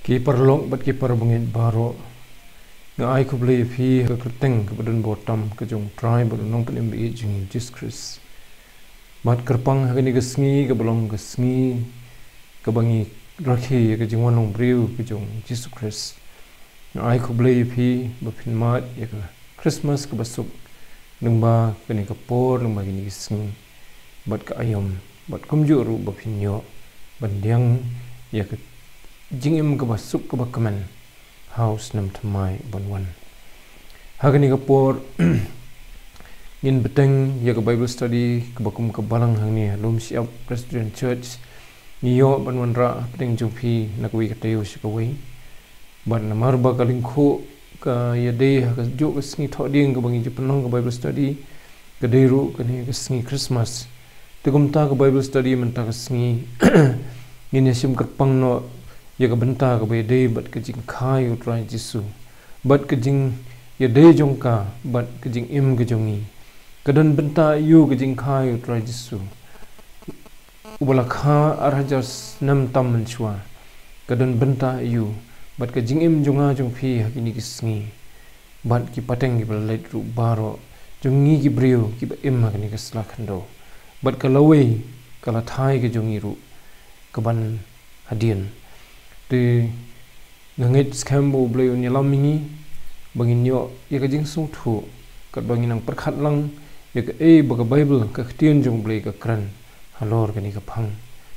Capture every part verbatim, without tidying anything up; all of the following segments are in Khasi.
Ki paralok bad ki parabangeit baroh, nga ai khublei ïa phi ha ka kyrteng kaba don bor tam ka jong U Trai bad U Nongpynim ba ïeit jong ngi, U Jisu Khrist. Bad kyrpang ha kane ka sngi kaba long ka sngi kaba ngi rakhe ïa ka jingwan long briew ka jong U Jisu Khrist, nga ai khublei ïa phi ba phin mad ïa ka Christmas kaba suk lyngba kane ka por, lyngba kine ki sngi bad ka aïom, bad kumjuh ruh ba phin ïoh ban pdiang ïa ka jingim kaba suk kaba kmen ha u snem thymmai uban wan. Ha kane ka por ngin bteng ïa ka Bible study kaba kum ka balang hangne ha Lumshyiap Presbyterian Church. Ngi ïoh ban wanrah hapdeng jong phi na kawei ka taïew sha kawei. Bad namar ba ka lyngkhuh ka ïadei ha kajuh ka sngi Thohdieng kaba ngi ju pynlong ka Bible study, ka dei ruh kane ka sngi Christmas. Te kumta ka Bible study mynta ka sngi ngin ïa shim kyrpang noh ïa ka bynta kaba ïadei bad ka jingkha ïa U Trai Jisu, bad ka jingïadei jong ka bad ka jingim ka jong ngi. Ka don bynta aiu ka jingkha ïa U Trai Jisu, uba la kha ar hajar snem tam mynshuwa? Ka don bynta aiu bad ka jingim jong nga jong phi ha kine ki sngi, bad ki pateng kiba la leit ruh baroh jong ngi ki briew kiba im ha kane ka sla khyndew, bad ka lawei ka lathai ka jong ngi ruh kaban hadien? Te nga ngeit skhem ba U Blei un ïalam ïa ngi ba ngin ïoh ïa ka jingsngewthuh katba ngin nang pyrkhat lang ïa kaei ba ka Bible, ka ktien jong U Blei, ka kren halor kane ka phang.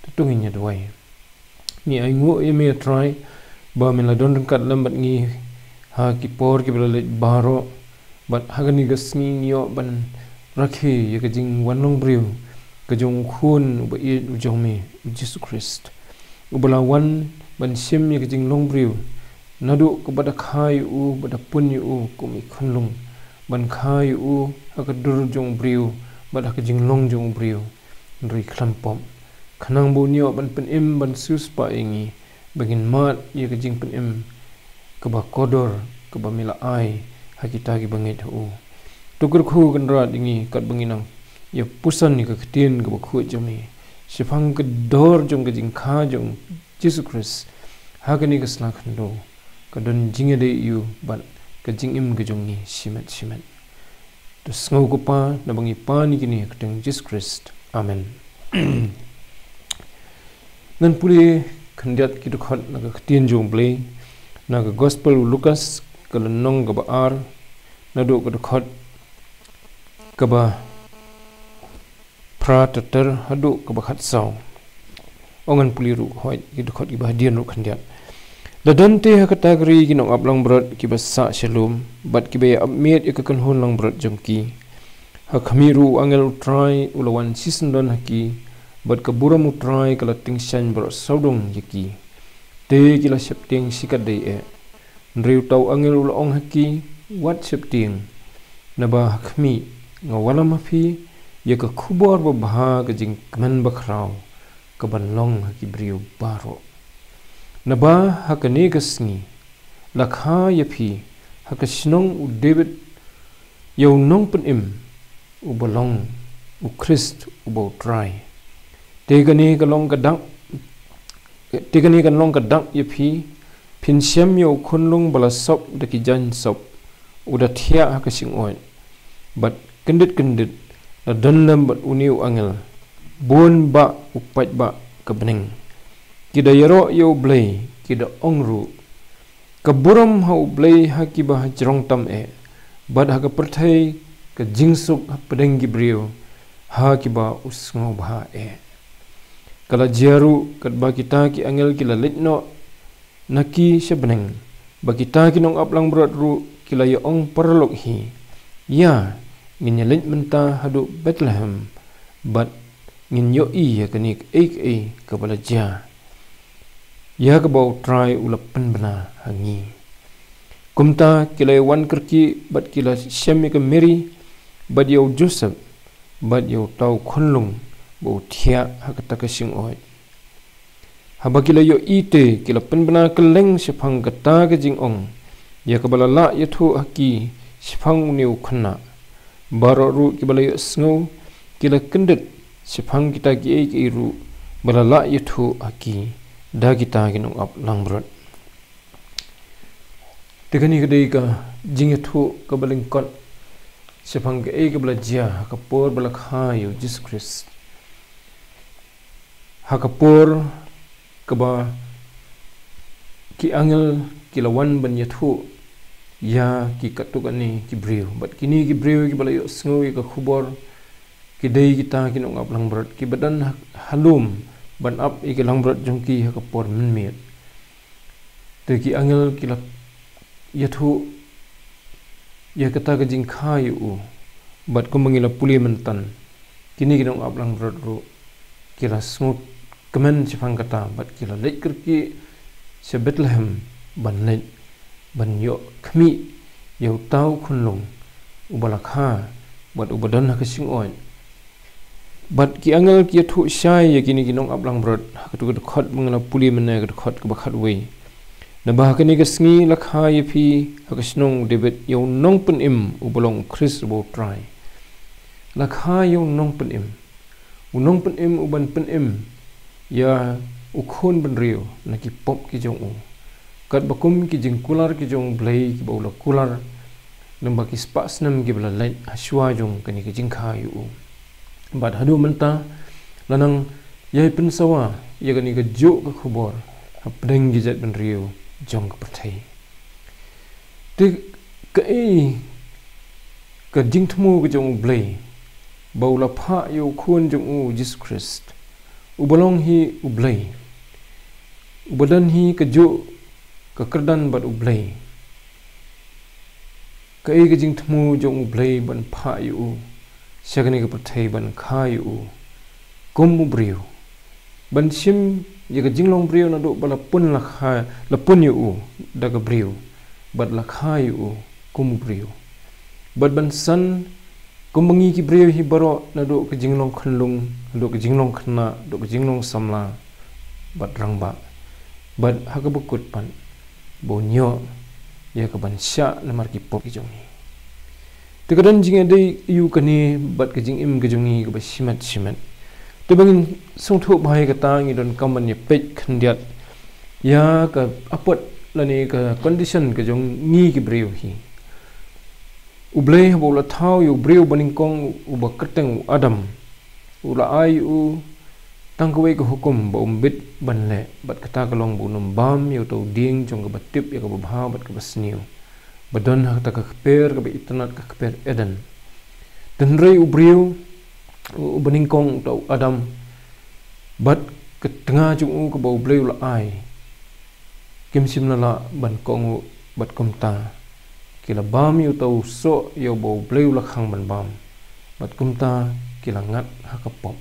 Te to ngin ïa duwai. Ngi ainguh ïa me, A Trai, ba me la don ryngkat lem bad ngi ha ki por kiba la leit baroh, bad ha kane ka sngi ngi ïoh ban rakhe ïa ka jingwan long briew ka jong U Khun uba ïeit u jong me, U Jisu Khrist, uba la wan ban shim ïa ka jinglong briew naduh kaba da kha ïa u, ba da pun ïa u kum i khunlung, ban kha ïa u ha ka dur jong u briew bad ha ka jinglong jong u briew. Hynrei khlem pop, khnang ba un ïoh ban pynim ban siewspah ïa ngi ba ngin mad ïa ka jingpynim kaba kordor kaba me la ai ha kita kiba ngeit ha u. To kyrkhu kynrad ïa ngi katba ngi nang ïa puson ïa ka ktien kaba khuid jong me shaphang ka dor jong ka jingkha jong Jisu Khrist ha kane ka sla khyndew, ka don jingïadei ïa u bad ka jingim ka jong ngi shimet shimet. To sngew ko Pa, naba ngi pan ïa kine ha ka kyrteng Jisu Khrist. Amen. Ngan pule khyndiat ki dkhot na ka ktien jong U Blei na ka Gospel u Lukas, ka lynnong kaba ar, naduh ka dkhot kaba phra ter ter haduh kaba khatsaw. Ong ngan pule ruh, hooid, ki dkhot kiba hadien ruh khyndiat. La don te ha kata ka ri ki nongap langbrot kiba sah sha lum bad kiba ïa ap miet ïa ka kynhun langbrot jong ki. Ha khmih ruh u angel U Trai u la wan shisyndon ha ki, bad ka burom U Trai ka la tyngshaiñ baroh sawdong ïa ki. Te ki la sheptieng shikatdei eh. Hynrei uta u angel u la ong ha ki, wat sheptieng, naba ha khmih nga wallam ha phi ïa ka khubor babha ka jingkmen bakhraw kaban long ha ki briew baroh. Naba ha kane ka sngi la kha ïa phi ha ka shnong u David ïa u nongpynim uba long u Khrist uba U Trai. Te kane ka long ka dak, te kane kan long ka dak ïa phi, phin shem ïa u khunlung ba la sop da ki jaiñ sop, u da thiah ha ka shyngud. Bad kyndit kyndit la don lem bad une u angel bun bah u paidbah ka bneng, ki da ïaroh ïa U Blei, ki da ong ruh, ka burom ha U Blei ha kiba ha jrong tam eh, bad ha ka pyrthei ka jingsuk hapdeng ki briew ha kiba u sngewbha eh. Ka la jia ruh katba kita ki angel ki la leit noh na ki sha bneng, ba kita ki nongap langbrot ruh ki la ïa ong paralok hi, ïa, ngin ïa leit mynta haduh Bethlehem bad ngin ïohi ïa kane kaei kaei kaba la jia, ïa kaba U Trai u la pynbna ha ngi. Kumta ki la ïa wan kyrkieh bad ki la shem ïa ka Mari bad ïa u Joseph bad ïa uta u khunlung ba u thiah ha kata ka shyngud. Haba ki la ïohi te ki la pynbna kylleng shaphang kata ka jingong, ïa kaba la lah ïathuh ha ki shaphang une u khynnah. Baroh ruh kiba la ïohsngew ki la kyndit shaphang kita kiei kiei ruh ba la lah ïathuh ha ki da kita ki nongap langbrot. Te kane ka dei ka jingïathuh kaba lyngkot shaphang kaei kaba la jia ha ka por ba la kha ïa u Jisu Khrist. Ha ka por kaba ki angel ki la wan ban ïathuh ïa ki katto katne ki briew. Bad kine ki briew kiba la ïohsngew ïa ka khubor, ki dei kita ki nongap langbrot kiba don ha, ha lum ban ap ïa ki langbrot jong ki ha ka por mynmiet. Te ki angel ki la ïathuh ïa kata ka jingkha ïa u. Bad kumba ngi la pule myntan, kine ki nongap langbrot ruh ki la sngewkmen shaphang kata, bad ki la leit kyrkieh sha Bethlehem ban leit ban ïoh khmih ïa uta u khunlung uba la kha bad uba don ha ka shyngkhuid. Bad ki angel ki ïathuh shai ïa kine ki nongap langbrot ha katu ka dkhot ba nga la pule mynne, ka dkhot kaba khatwei. Naba ha kane ka sngi la kha ïa phi ha ka shnong David ïa u nongpynim uba long u Khrist uba u Trai. La kha ïa u nongpynim. U nongpynim uban pynim ïa u khun bynriew na ki pop ki jong u, katba kum ki jingkular ki jong U Blei kiba u la kular lyngba ki spah snem kiba la leit ha shuwa jong kane ka jingkha ïa u. Bad haduh mynta la nang ïai pynsawa ïa kane kajuh ka khubor hapdeng ki jaitbynriew jong ka pyrthei. Te kaei ka jingthmu ka jong U Blei ba u la phah ïa u khun jong u Jisu Khrist, uba long hi U Blei, uba don hi kajuh ka kyrdan bad U Blei? Kaei ka jingthmu jong U Blei ban phah ïa u sha kane ka pyrthei, ban kha ïa u kum u briew, ban shim ïa ka jinglong briew naduh ba la pun la kha, la pun ïa u da ka briew, bad la kha ïa u kum u briew, bad ban san kumba ngi ki briew hi baroh, naduh ka jinglong khunlung, naduh ka jinglong khynnah, naduh ka jinglong samla bad rangbah, bad ha kaba kut pat ba un ïoh ïa ka ban shah namar ki pop ki jong ngi. Te ka don jingïadei ïa kane bad ka jingim ka jong ngi kaba shimet shimet. Te ba ngin sngewthuh bha ïa kata, ngi donkam ban ïa peit khyndiat ïa ka apot lane ka condition ka jong ngi ki briew hi. U Blei haba u la thaw ïa u briew banyngkong uba kyrteng u Adam, u la ai ïa u tang kawei ka hukum ba um bit ban leh, bad kata ka long ba un ym bam ïa uta u dieng jong kaba tip ïa kaba bha bad kaba sniew, ba don ha kata ka kper kaba itynnad, ka kper Eden. Te hynrei u briew u, u banyngkong, uta u Adam, bad ka tnga jong u kaba U Blei u la ai, kim shym la lah ban kohnguh, bad kumta ki la bam ïa uta u soh ïa uba U Blei u la khang ban bam, bad kumta ki la ngat ha ka pop.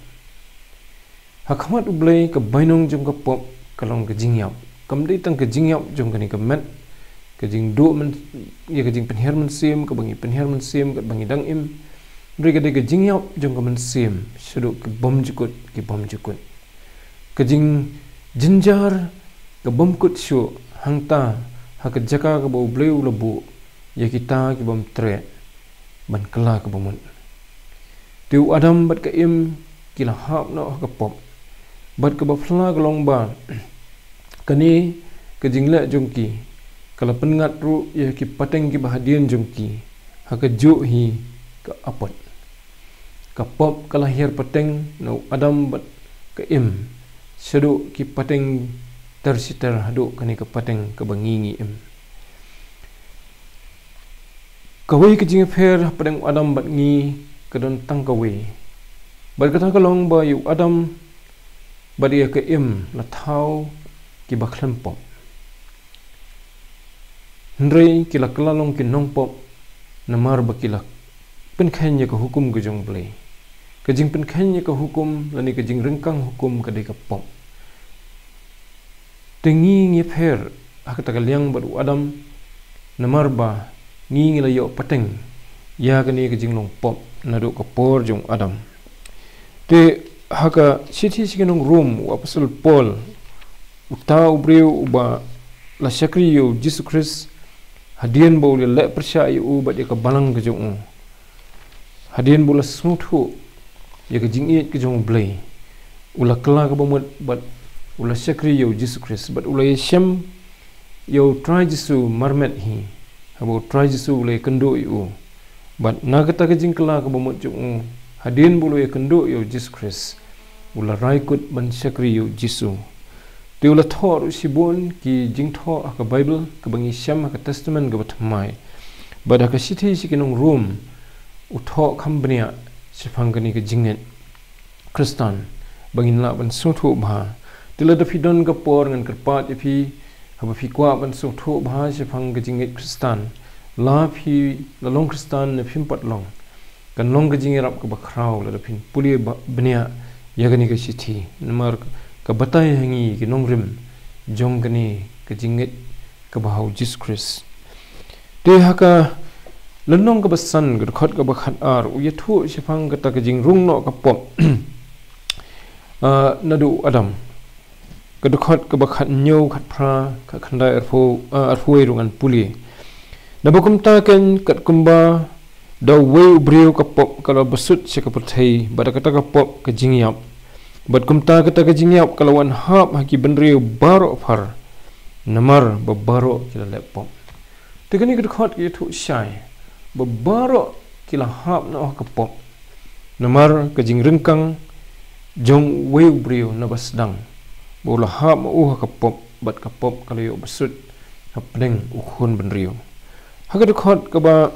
Ha khmat U Blei ka bainong jong ka pop ka long ka jingïap. Kam dei tang ka jingïap jong kane ka met, ka jingduh myn-, ïa ka jingpynhiar mynsiem kaba ngi pynhiar mynsiem katba ngi dang im, hynrei ka dei ka jingïap jong ka mynsiem shaduh ki bymjukut ki bymjukut. Ka jingjynjar ka bym kut shuh hangta ha ka jaka kaba U Blei u la buh ïa kita ki bym treh ban kylla kaba mut. Te u Adam bad ka Im ki la hap noh ha ka pop. Bad kaba phylla ka long ba kane ka jingleh jong ki ka la pynngat ruh ïa ki pateng kiba hadien jong ki ha kajuh hi ka apot. Ka pop ka la hiar pateng na u Adam bad ka Im shaduh ki pateng ter shi ter haduh kane ka pateng kaba ngi ngi im. Kawei ka jingïapher hapdeng u Adam bad ngi ka don tang kawei. Bad kata ka long ba ïa u Adam bad ïa ka Im la thaw kiba khlem pop. Hynrei ki la kylla long ki nongpop namar ba ki la pynkheiñ ïa ka hukum ka jong U Blei. Ka jingpynkheiñ ïa ka hukum lane ka jingryngkang hukum ka dei ka pop. Te ngi ngi pher ha kata ka liang bad u Adam namar ba ngi ngi la ïoh pateng ïa kane ka jinglong pop naduh ka por jong u Adam. Te ha ka shithi sha ki nong Rom, u apostol Paul, uta u briew uba la shakri ïa u Jisu Khrist hadien ba u la leh pyrshah ïa u bad ïa ka balang ka jong u, hadien ba u la sngewthuh ïa ka jingïeit ka jong U Blei, u la kylla kaba mut bad u la shakri ïa u Jisu Khrist bad u la ïashem ïa u Trai Jisu marmet hi. haba u Trai Jisu u la ïakynduh ïa u. Bad na kata ka jingkylla kaba mut jong u, hadien ba u la ïakynduh ïa u Jisu Khrist, u la rai kut ban shakri ïa u Jisu. Te u la thoh ruh shibun ki jingthoh ha ka Baibl kaba ngi shem ha ka Testament kaba Thymmai. Bad ha ka shithi sha ki nong Rom, u thoh kham bniah shaphang kane ka jingngeit Khristan ba ngin lah ban sngewthuh bha. Te lada phi don ka por, ngan kyrpad ïa phi, haba phi kwah ban sngewthuh bha shaphang ka jingngeit Khristan, la phi la long Khristan ne phim pat long, kan long ka jingïarap kaba khraw lada phin pule ba, bniah ïa kane ka shithi, namar ka batai ha ngi ki nongrim jong kane ka jingngeit kaba ha u Jisu Khrist. Te ha ka lynnong kaba san, ka dkhot kaba khatar, u ïathuh shaphang kata ka jingrung noh ka pop, ah, naduh u Adam. Ka dkhot kaba khathynñiew, khatphra, khatkhyndai, arphew, ah, arphew wei ruh ngan pule. Naba kumta keiñ, katkumba da uwei u briew ka pop ka la basut sha ka pyrthei, bad da kata ka pop ka jingïap, bad kumta kata ka jingïap ka la wan hap ha ki bynriew baroh phar, namar ba baroh ki la leh pop. Te kane ka dkhot ka ïathuh shai ba baroh ki la hap noh ha ka pop, namar ka jingryngkang jong uwei u briew naba sdang, ba u la hap ma u ha ka pop, bad ka pop ka la ïoh basut hapdeng u khun bynriew. Ha ka dkhot kaba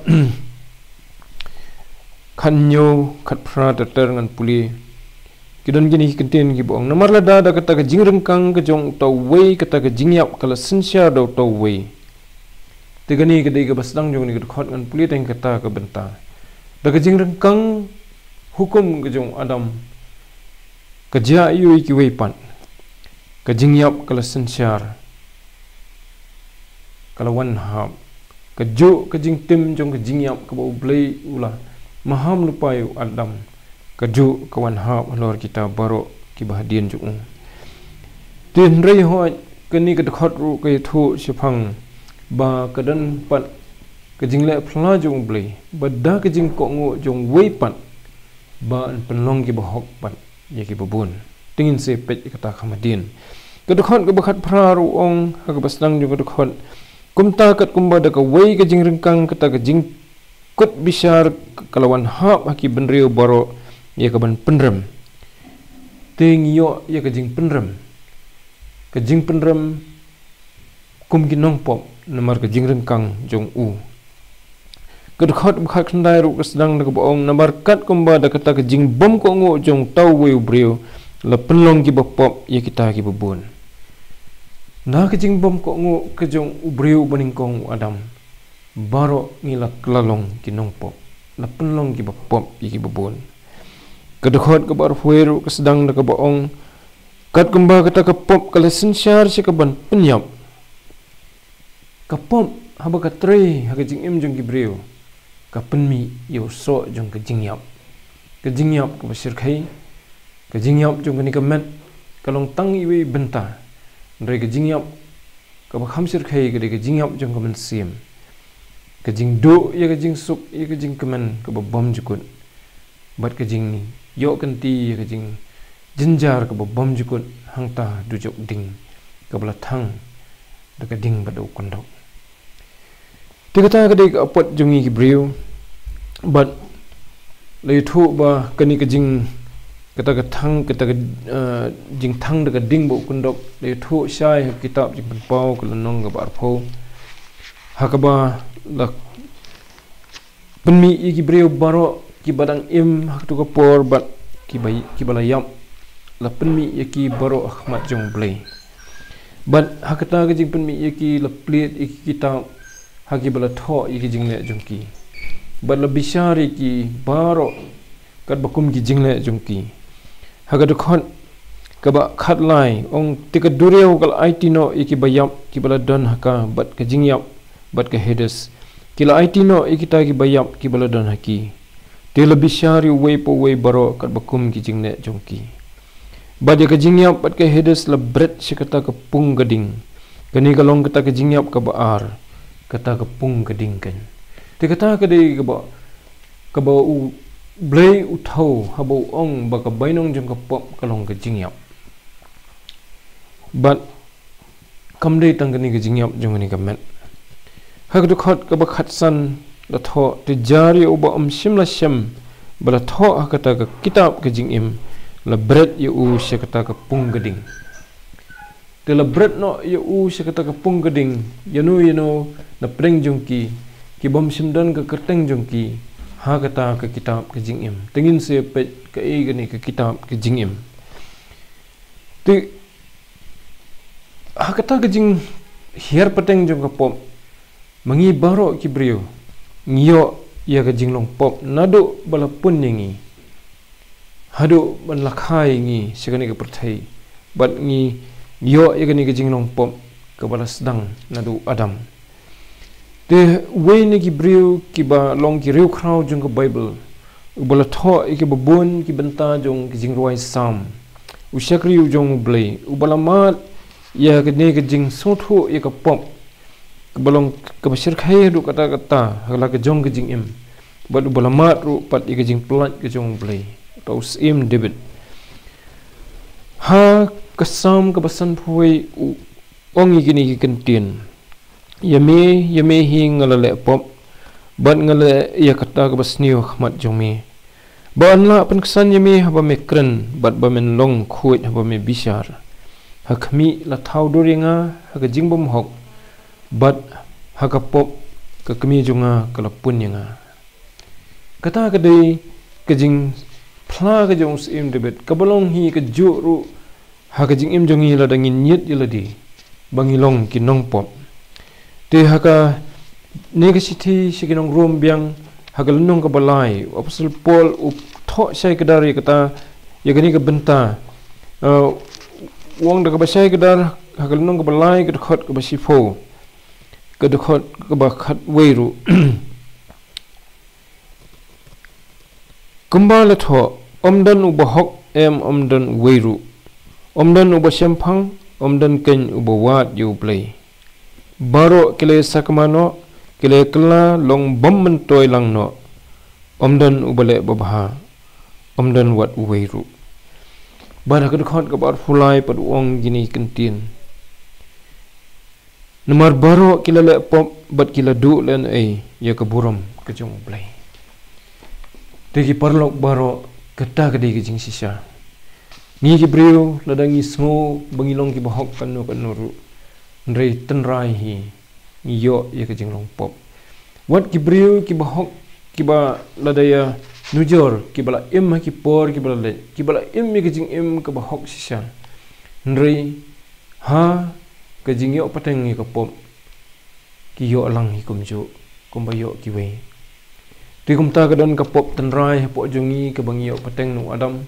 khathynñiew, khatphra ter ter ngan pule. Ki don kine ki kyntien kiba ong: Namar lada da kata ka jingryngkang ka jong uta uwei kata ka jingïap ka la synshar da uta uwei. Te kane ka dei kaba sdang jong kane ka dkhot, ngan pule tang kata ka bynta. Da ka jingryngkang hukum ka jong u Adam, ka jia aiu ïa kiwei pat? Ka jingïap ka la synshar, ka la wan hap. Kajuh ka jingtim jong ka jingïap kaba U Blei u la maham lypa ïa u Adam, kajuh ka wan hap halor kita baroh kiba hadien jong u. Te hynrei hooid, kane ka dkhot ruh ka ïathuh shaphang ba ka don pat ka jingleh phylla jong U Blei, ba da ka jingkohnguh jong uwei pat ba yn pynlong kiba hok pat ïa kiba bun. Te ngin sa peit ïa kata kham hadien. Ka dkhot kaba khatphra ruh u ong ha kaba sdang jong ka dkhot: Kumta katkumba da kawei ka jingryngkang kata ka jingkut bishar ka la wan hap ha ki bynriew baroh ïa ka ban pynrem. Te ngi ïoh ïa ka jingpynrem, ka jingpynrem kum ki nongpop namar ka jingryngkang jong u. Ka dkhot ba khatkhyndai ruh ka sdang da kaba ong: Namar katkumba da kata ka jingbymkohnguh jong uta uwei u briew la pynlong kiba pop ïa kita kiba bun. Na ka jingbymkohnguh ka jong u briew banyngkong u Adam, baroh ngi la kylla long ki nongpop, la pynlong kiba pop ïa kiba bun. Ka dkhot kaba arphew wei ruh ka sdang da kaba ong: Katkumba kata ka pop ka la synshar sha ka ban pynïap. Ka pop haba ka trei ha ka jingim jong ki briew, ka pynmih ïa u soh jong ka jingïap. Ka jingïap kaba shyrkhei, ka jingïap jong kane ka met, ka long tang iwei i bynta. Hynrei ka jingïap kaba kham shyrkhei ka dei ka jingïap jong ka mynsiem, ka jingduh ïa ka jingsuk, ïa ka jingkmen kaba bymjukut, bad ka jingïoh kynti ïa ka jingjynjar kaba bymjukut hangta dujok ding, kaba la thang da ka ding bad da u kyndok. Te kata ka dei ka apot jong ngi ki briew. Bad la ïathuh ba kane ka jing, kata ka thang, kata ka, eh, jingthang da ka ding bad u kyndok, la ïathuh shai ha ka kitab Jingpynpaw ka lynnong kaba arphew, ha kaba la pynmih ïa ki briew baroh kiba dang im ha kato ka por bad kiba, kiba la ïap, la pynmih ïa ki baroh ha khmat jong U Blei. Bad ha kata ka jingpynmih ïa ki, la plied ïa ki kitab ha kiba la thoh ïa ki jingleh jong ki, bad la bishar ïa ki baroh katba kum ki jingleh jong ki. Ha ka dkhot kaba khatlai, ong: Te ka duriaw ka la aiti noh ïa kiba ïap kiba la don ha ka, bad ka jingïap bad ka Hades ki la aiti noh ïa kita kiba ïap kiba la don ha ki. Te la bishar ïa uwei pa uwei baroh katba kum ki jingleh jong ki. Bad ïa ka jingïap bad ka Hades la bret sha kata ka pung ka ding. Kane ka long kata ka jingïap kaba ar, kata ka pung ka ding keiñ. Te kata ka dei kaba, kaba U Blei u thew haba u ong ba ka bainong jong ka pop ka long ka jingïap. Bad kam dei tang kane ka jingïap jong kane ka met. Ha ka dkhot kaba khatsan la thoh, te jar ïa uba ym shym la shem ba la thoh ha kata ka kitab ka jingim, la bret ïa u sha kata ka pung ka ding. Te la bret noh ïa u sha kata ka pung ka ding, ïano ïano na pdeng jong ki, ki bym shym don ka kyrteng jong ki ha kata ka kitab ka jingim. Te ngin sa peit kaei kane ka kitab ka jingim. Te ha kata ka jinghiar pateng jong ka pop, ma ngi baroh ki briew ngi ïoh ïa ka jinglong pop naduh ba la pun ïa ngi haduh ban la kha ïa ngi sha kane ka pyrthei. Bad ngi ïoh ïa kane ka jinglong pop kaba la sdang naduh Adam. Te uwei na ki briew kiba long ki riewkhraw jong ka Baibl, uba la thoh ïa kiba bun ki bynta jong ki jingrwai Salm, u shakri u jong U Blei, uba la mad ïa kane ka jingsngewthuh ïa ka pop kaba long kaba shyrkhei haduh katta katta ha la ka jong ka jingim, bad uba la mad ruh pat ïa ka jingpyllait ka jong U Blei, uta u Syiem David. Ha ka Salm kaba sanphew wei u ong ïa kine ki kyntien: Ïa me, ïa me hi nga la leh pop, bad nga leh ïa kata kaba sniew ha khmat jong me. Ba yn lah pynksan ïa me haba me kren, bad ba men long khuid haba me bishar. Ha khmih la thaw dur ïa nga ha ka jingbymhok, bad ha ka pop ka kmie jong nga ka la pun ïa nga. Kata ka dei ka jingphla ka jong u Syiem David, kaba long hi kajuh ruh ha ka jingim jong ngi lada ngin ñiad ïa lade ba ngi long ki nongpop. Te ha kane ka shithi sha ki nong Rom biang, ha ka lynnong kaba lai, u Apostol Paul u thoh shai kdar ïa kata, ïa kane ka bynta. Uh, u ong da kaba shai kdar ha ka lynnong kaba lai, ka dkhot kaba shiphew, ka dkhot kaba khatwei ruh. Kumba la thoh, ym don uba hok, em, ym don uwei ruh. Ym don uba shemphang, ym don keiñ uba wad ïa U Blei. Baroh ki la sakma noh, ki la kylla long bym myntoi lang noh. Ym don uba leh babha, ym don wat uwei ruh. Bad ha ka dkhot kaba arphew lai pat u ong kine ki kyntien: Namar baroh ki la leh pop bad ki la duh lehnohei ïa ka burom ka jong U Blei. Te ki paralok baroh, kata ka dei ka jingshisha. Ngi ki briew, lada ngi sngew ba ngi long kiba hok kano kano ruh, hynrei tynrai hi ngi ïoh ïa ka jinglong pop. Wat ki briew kiba hok, kiba lada ïa nujor, kiba la im ha ki por kiba la leit, kiba la im ïa ka jingim kaba hok shisha, hynrei ha ka jingïoh pateng ïa ka pop, ki ïoh lang hi kumjuh kumba ïoh kiwei. Te kumta ka don ka pop tynrai hapoh jong ngi kaba ngi ïoh pateng na u Adam,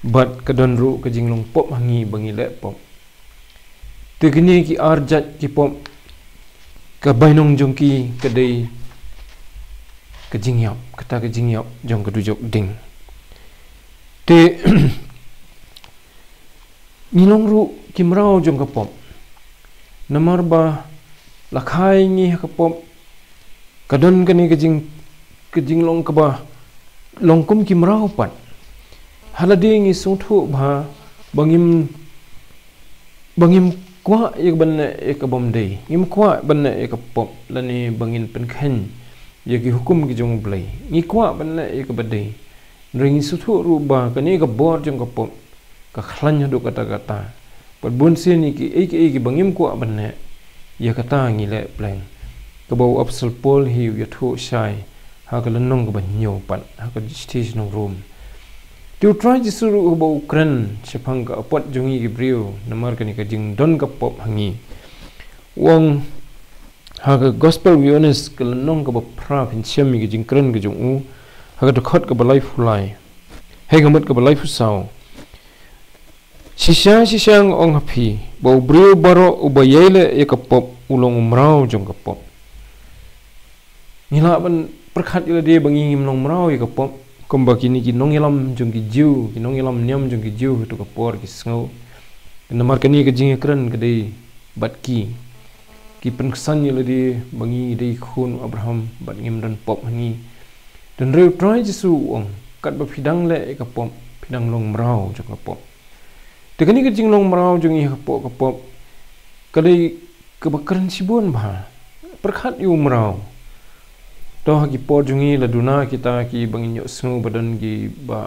bad ka don ruh ka jinglong pop ha ngi ba ngi leh pop. Te kine ki ar jait ki pop, ka bainong jong ki ka dei ka jingïap, kata ka jingïap jong ka dujok ding. Te ngi long ruh ki mraw jong ka pop. Namar ba la kha ïa ngi ha ka pop, ka don kane ka jing, ka jinglong kaba long kum ki mraw pat. Ha lade ngi sngewthuh bha ba ngim, ba ngim kwah ïa ka ban leh ïa ka bym dei. Ngim kwah ban leh ïa ka pop lane ba ngin pynkheiñ ïa ki hukum ki jong U Blei. Ngi kwah ban leh ïa kaba dei. Hynrei ngi sngewthuh ruh ba kane ka bor jong ka pop ka khlaiñ haduh katta katta. Bad bun sien ïa kiei kiei kiba ngim kwah ban leh, ïa kata ngi leh pleng. Kaba u Apostol Paul hi u ïathuh shai ha ka lynnong kaba hynñiew pat, ha ka shithi sha ki nong Rom. Te U Trai Jisu ruh haba u kren shaphang ka apot jong ngi ki briew namar kane ka jingdon ka pop ha ngi, u ong ha ka Gospel u Ïoannis ka lynnong kaba phra, phin shem ïa ka jingkren ka jong u ha ka dkhot kaba laiphew lai, hei, ka mut kaba laiphew saw: Shisha shisha nga ong ha phi, ba u briew baroh uba ïai leh ïa ka pop u long u mraw jong ka pop. Ngi lah ban pyrkhat ïa lade ba ngi ngim long mraw ïa ka pop, kumba kine ki nongïalam jong ki Jiw, ki nongïalam niam jong ki Jiw ha kato ka por ki sngew. Namar kane ka jingïakren ka dei bad ki, ki pynksan ïa lade ba ngi dei khun u Abraham bad ngim don pop ha ngi. Hynrei U Trai Jisu u ong, katba phi dang leh ïa ka pop, phi dang long mraw jong ka pop. Te kane ka jinglong mraw jong ngi hapoh ka pop ka dei kaba kren shibun bha. pyrkhat ïa u mraw. To ha ki por jong ngi la duna kita kiba ngin ïohsngew ba don kiba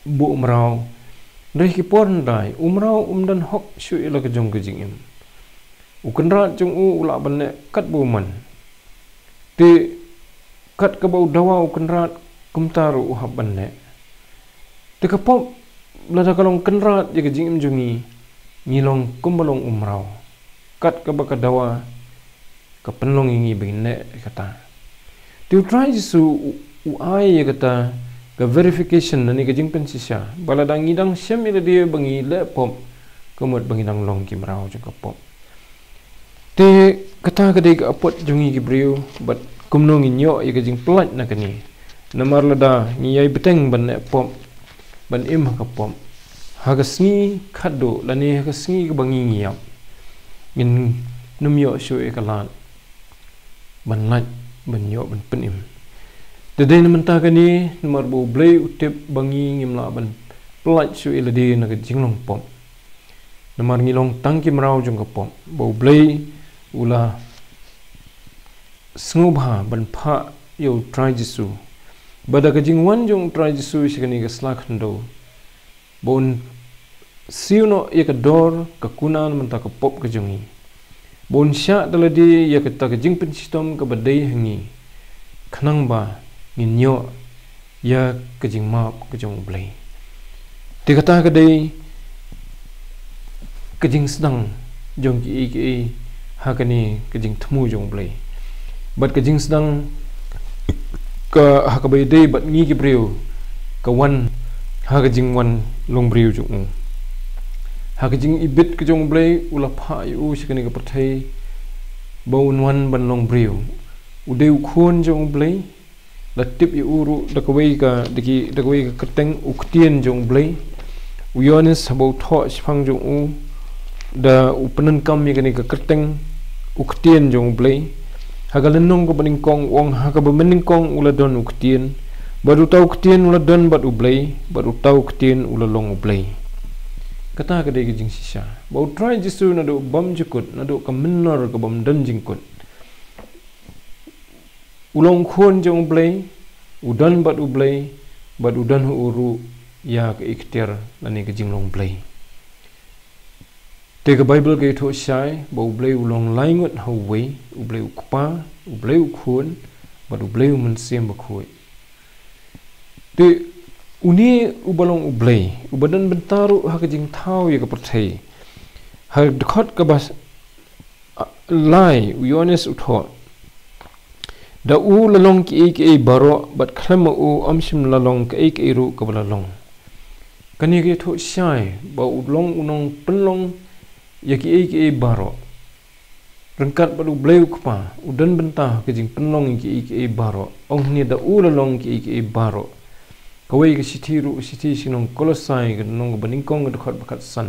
buh mraw. Hynrei ha ki por hyndai u mraw um don hok shuh ïa la ka jong ka jingim. U kynrad jong u u lah ban leh katba u mon. Te kat kaba u dawa u kynrad, kumta ruh u hap ban leh. Te ka pop, lada ka long kynrad ïa ka jingim jong ngi, ngi long kumba long u mraw. Kat kaba ka dawa ka pynlong ïa ngi ba ngin leh ïa kata. Te u Trai Jisu u, u ai ïa kata ka verification lane ka jingpynshisha ba lada ngi dang shem ïa lade ba ngi leh pop, ka mut ba ngi dang long ki mraw jong ka pop. Te kata ka dei ka apot jong ngi ki briew, bad kumno ngin ïoh ïa ka jingpyllait na kane? Namar lada ngi ïai bteng ban leh pop, ban im ha ka pop, ha ka sngi khatduh lane ha ka sngi kaba ngi ngi ïap, ngin nym ïoh shuh ïa ka lad ban lait, ban ïoh ban pynim. Te dei na mynta kane, namar ba U Blei u tip ba ngi ngim lah ban pyllait shuh ïa lade na ka jinglong pop. Namar ngi long tang ki mraw jong ka pop, ba U Blei u la sngewbha ban phah ïa U Trai Jisu. Ba da ka jingwan jong U Trai Jisu sha kane ka sla khyndew, ba un siew noh ïa ka dor ka kuna na mynta ka pop ka jong ngi, ba un shah da lade ïa kata ka jingpynshitom kaba dei ha ngi, khnang ba ngin ïoh ïa ka jingmap ka jong U Blei. Te kata ka dei ka jingsdang jong kiei kiei ha kane ka jingthmu jong U Blei. Bad ka jingsdang ka ha kaba ïadei bad ngi ki briew, ka wan ha ka jingwan long briew jong u. Ha ka jingibit ka jong U Blei, u la phah ïa u sha kane ka pyrthei ba un wan ban long briew. U dei u Khun jong U Blei, la tip ïa u ruh da kawei ka, da ki, da kawei ka kyrteng, u Ktien jong U Blei. U Ïoannis haba u thoh shaphang jong u, da u pyndonkam ïa kane ka kyrteng, u Ktien jong U Blei. Ha ka lynnong kaba nyngkong u ong, ha kaba mynnyngkong u la don u Ktien, bad uta u Ktien u la don bad U Blei, bad uta u Ktien u la long U Blei. Kata ka dei ka jingshisha ba U Trai Jisu naduh bymjukut, naduh ka mynnor ka bym don jingkut, u long Khun jong U Blei, u don bad U Blei, bad u don ha u ruh ïa ka ikhtiar lane ka jinglong Blei. Te ka Baibl ka ïathuh shai ba U Blei u long lai ngut ha uwei, U Blei U Kpa, U Blei U Khun, bad U Blei U Mynsiem Bakhuid. Te une uba long U Blei, uba don bynta ruh ha ka jingthaw ïa ka pyrthei, ha dkhot kaba lai u Ïoannis u thoh, da u la long kiei kiei baroh, bad khlem ma u ym shym la long kaei kaei ruh kaba la long. Kane ka ïathuh shai ba u long u nongpynlong ïa kiei kiei baroh. Ryngkat bad U Blei U Kpa, u don bynta ha ka jingpynlong ïa kiei kiei baroh. Ong hangne da u la long kiei kiei baroh. Kawei ka shithi ruh, shithi sha ki nong Kolosai, ka lynnong kaba nyngkong, ka dkhot ba khatsan,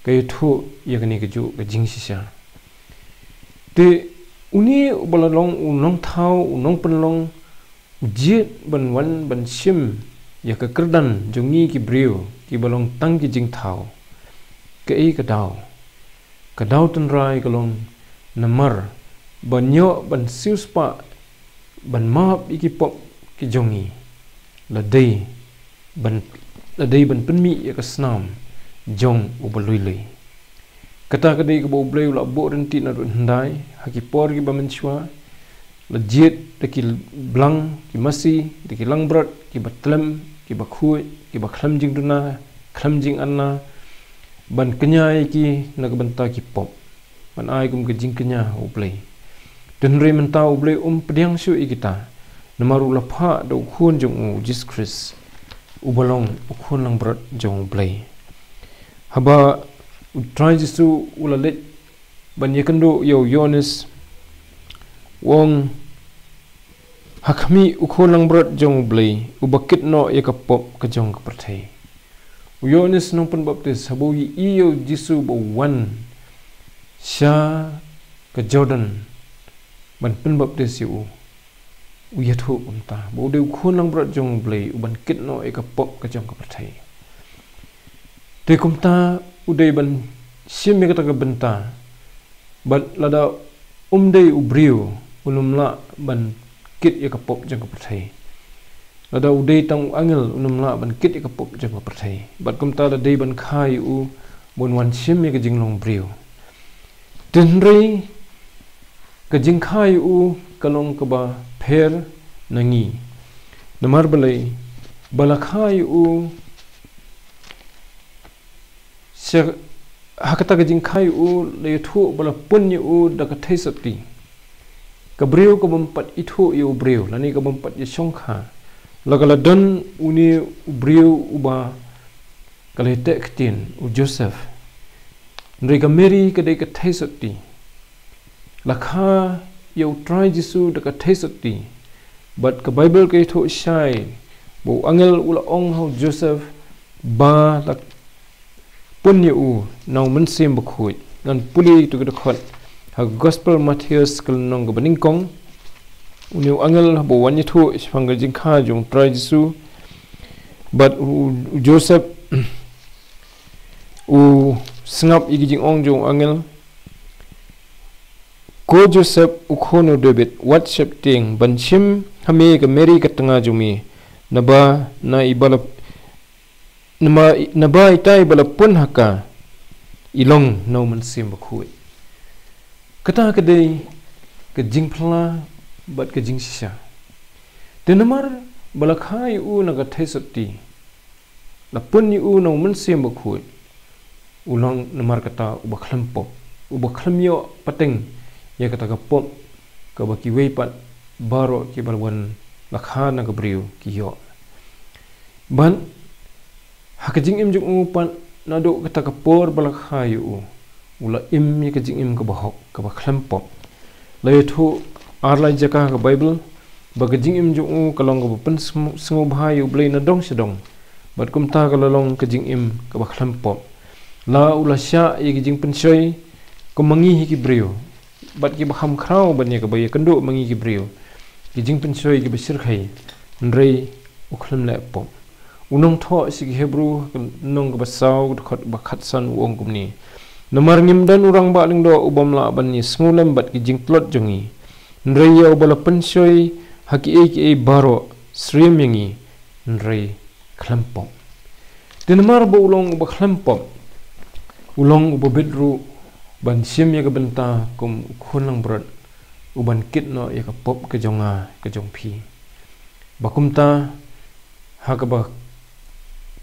ka ïathuh ïa kane kajuh ka jingshisha. Te une uba la long u nongthaw, u nongpynlong, u jied ban wan ban shim ïa ka kyrdan jong ngi ki briew kiba long tang ki jingthaw. Kaei ka daw? Ka daw tynrai ka long namar ban ïoh ban siewspah, ban map ïa ki pop ki jong ngi, la dei ban, la dei ban pynmih ïa ka snam jong uba lui lui. Kata ka dei kaba U Blei u la buh ryntih naduh hyndai, ha ki por kiba mynshuwa, la jied da ki blang, ki masi, da ki langbrot, kiba tlem, kiba khuid, kiba khlem jingduna, khlem jinganna, ban kñia ïa ki na ka bynta ki pop, ban ai kum ka jingkñia ha U Blei. Te hynrei mynta U Blei um pdiang shuh ïa kita, namar u la phah da u Khun jong u, Jisu Khrist, uba long u Khun langbrot jong U Blei. Haba U Trai Jisu u la leit ban ïakynduh ïa u Ïoannis, u ong, ha khmih u Khun langbrot jong U Blei, uba kit noh ïa ka pop ka jong ka pyrthei. U Ïoannis nongpynbaptis, haba u ïohi ïa u Jisu ba u wan sha ka Jordan ban pynbaptis ïa u, u ïathuh kumta ba u dei u Khun langbrot jong U Blei, uban kit noh ïa ka pop ka jong ka pyrthei. Te kumta u dei ban shim ïa kata ka bynta, bad lada um dei u briew, un ym lah ban kit ïa ka pop jong ka pyrthei. Lada u dei tang u angel un ym lah ban kit ïa ka pop jong ka pyrthei. Bad kumta la dei ban kha ïa u, ban wan shim ïa ka jinglong briew. Te hynrei ka jingkha ïa u ka long kaba pher na ngi. Namar balei? Ba la kha ïa u, sha, ha kata ka jingkha ïa u la ïathuh ba la pun ïa u da ka theisotti. Ka briew ka bym pat ithuh ïa u briew, lane ka bym pat ïashongkha. La ka la don une u briew uba ka la ïateh ktien, u Joseph. Hynrei ka Mary ka dei ka theisotti. La kha ïa u Trai Jisu da ka theisotti. Bad ka Baibl ka ïathuh shai ba u angel u la ong ha u Joseph ba la pun ïa u na u Mynsiem Bakhuid. Ngan pule ïa ka dkhot ha ka Gospel Mathaios ka lynnong kaba nyngkong. Une u angel haba u wan ïathuh shaphang ka jingkha jong u Trai Jisu. Bad u, u Joseph u sngap ïa ka jingong jong u angel. Ko Joseph u khun u David, wat sheptieng ban shim ha me ka Mary ka tnga jong me, naba na i ba la, naba, naba ita i ba la pun ha ka i long na u Mynsiem Bakhuid. Kata ka dei ka jingphla bad ka jingshisha. Te namar ba la kha ïa u na ka theisotti, la pun ïa u na u Mynsiem Bakhuid, u long namar kata uba khlem pop, uba khlem ïoh pateng ïa kata ka pop kaba kiwei pat baroh kiba la wan la kha na ka briew ki ïoh. Bad ha ka jingim jong u pat, naduh kata ka por ba la kha ïa u, u la im ïa ka jingim kaba hok, kaba khlem pop. La ïathuh ar lai jaka ha ka Baibl ba ka jingim jong u ka long kaba pynsngew-, sngewbha ïa U Blei na dong sha dong. Bad kumta ka la long ka jingim kaba khlem pop. La u la shah ïa ka jingpynshoi kum ma ngi hi ki briew, bad kiba kham khraw ban ïa kaba ïakynduh ma ngi ki briew, ki jingpynshoi kiba shyrkhei, hynrei u khlem leh pop. U nongthoh sha ki Hebru, lynnong kaba saw, dkhot ba khatsan u ong kumne: Namar ngim don u rangbah lyngdoh u bym lah ban ïasngewlem bad ki jingtlot jong ngi, hynrei ïa uba la pynshoi ha kiei kiei baroh, syriem ïa ngi, hynrei khlem pop. Te namar ba u long uba khlem pop, u long uba bit ruh ban shim ïa ka bynta kum u khun langbrot, u ban kit noh ïa ka pop ka jong nga, ka jong phi. Ba kumta, ha kaba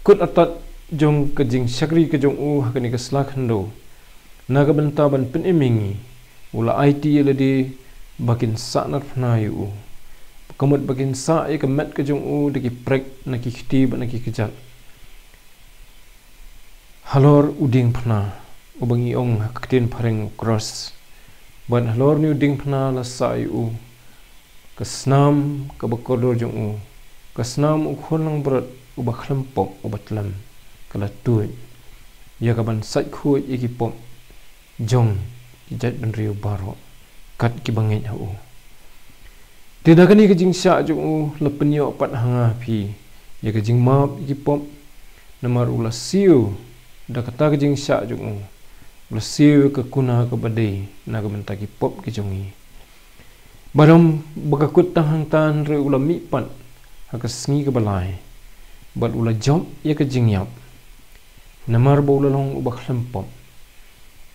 kut artat jong ka jingshakri ka jong u ha kane ka sla khyndew, na ka bynta ban pynim ïa ngi, u la aiti ïa lade ba kin sahnarphna ïa u. Ka mut ba kin sah ïa ka met ka jong u da ki prek na ki kti bad na ki kjat halor u diengphna, uba ngi ong ha ka ktien phareng u cross. Bad halor une u diengphna la sah ïa u ka snam kaba kordor jong u, ka snam u khun langbrot uba khlem pop, uba tlem, ka la tuid ïa ka ban sait khuid ïa ki pop jong ki jaitbynriew baroh, kat kiba ngeit ha u. Te da kane ka jingshah jong u la pynïoh pat ha nga ha phi ïa ka jingmap ïa ki pop, namar u la siew da kata ka jingshah jong u, u la siew ïa ka kuna kaba dei na ka bynta ki pop ki jong ngi. Bad ym ba ka kut tang hangta, hynrei u la mihpat ha ka sngi kaba lai, bad u la jop ïa ka jingïap. Namar ba u la long uba khlem pop,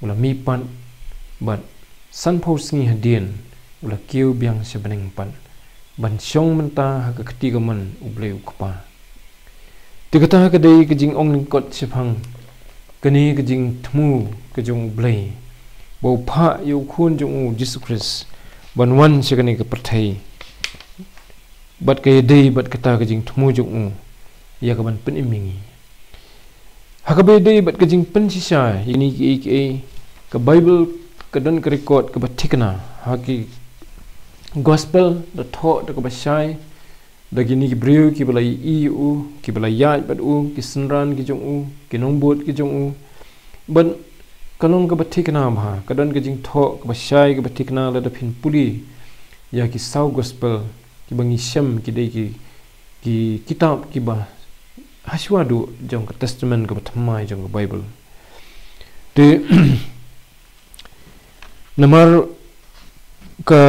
u la mihpat, bad sanphew sngi hadien u la kiew biang sha bneng pat, ban shong mynta ha ka kti kamon U Blei U Kpa. Te kata ka dei ka jingong lyngkot shaphang kane ka jingthmu ka jong U Blei, ba u phah ïa u khun jong u Jisu Khrist ban wan sha kane ka pyrthei. Bad ka ïadei bad kata ka jingthmu jong u ïa ka ban pynim ïa ngi. Ha kaba ïadei bad ka jingpynshisha ïa kine kiei kiei, ka Baibl ka don ka record kaba thikna ha ki Gospel, da thoh da kaba shai da kine ki briew kiba la ïohi ïa u, kiba la ïaid bad u, ki synran ki jong u, ki nongbud ki jong u. Bad ka long kaba thikna bha, ka don ka jingthoh kaba shai kaba thikna lada phin pule ïa ki saw Gospel kiba ngi shem ki dei ki, ki kitab kiba hashuwa duh jong ka Testament kaba thymmai jong ka Baibl. Te namar ka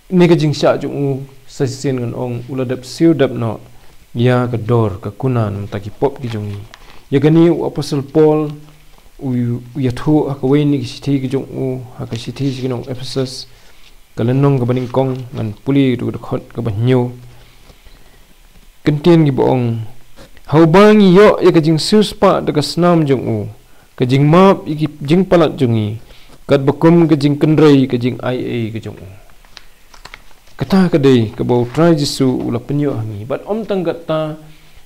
Ne ka jingshah jong u sa shisien ngan ong u la dep siew dep noh ïa ka dor ka kuna namar ki pop ki jong ngi. Ïa kane u Apostle Paul u, u ïathuh ha kawei na ki shithi ki jong u, ha ka shithi sha ki nong Ephesus, ka lynnong kaba nyngkong, ngan pule ruh ka dkhot kaba hynñiew. Kyntien kiba ong, ha uba ngi ïoh ïa ka jingsiewspah da ka snam jong u, ka jingmap ïa ki jingpalat jong ngi, katba kum ka jingkynrei ka jingaiei ka jong u. Kata ka dei kaba U Trai Jisu u la pynïoh ha ngi. Bad ym tang kata,